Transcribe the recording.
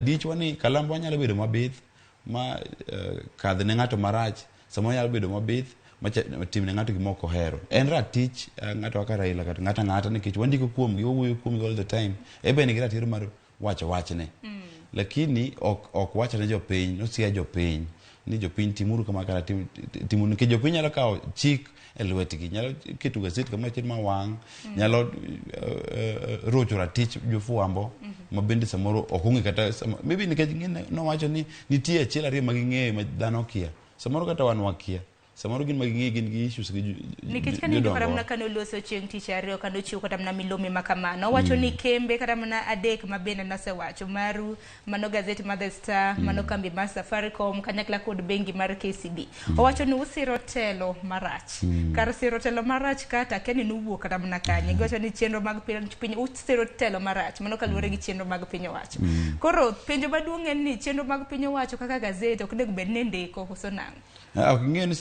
Dichwa ni kalambwa nyalo bedo mabith ma kadh ne ng'ato marach, samoro nyalo bedo mabith ma tim ne ng'ato gima ok ohero. En ratich ng'ato kaka Raila kata ng'ato ang'ata nikech wandiko kuomgi, wawuoyo kuomgi all the time. En be nigi ratiro mar wacho wachne. Lakini ok wach ne jopiny, nosia jopiny ni jopiny timuru kama kata timuru nikech jopiny nyalo kawo chik e lwetgi, nyalo keto gaset kamoro achiel ma wang', nyalo rocho ratich jofwambo ma bende samoro ok ong'e kata maybe nikech ng'e nowacho ni nitie achiel ariyo ma ging'eyo ma dhano kia, samoro kata wan wakia, samoro gin ma ging'eyo gin gi issues gi Nikech kane winjo kata mana kane oloso chieng' tich ariyo, kane ochiwo kata mana milome ma kamano, owacho ni kembe kata mana adek ma bende nosewacho maru, mano gazet mar The Star, mano kambi mar Safaricom kanyakla kod bengi mar KCB. Owacho ni usiro telo marach. Kar siro telo marach kata akia ni nuwuok kata mana kanye. Giwacho ni chenro mag piny usiro telo marach, mano kaluwore gi chenro mag piny owacho. Koro penjo maduong' en ni chenro mag piny owacho kaka gazet ok onego bed ni ndiko koso nang'o? Ok ing'eyo ni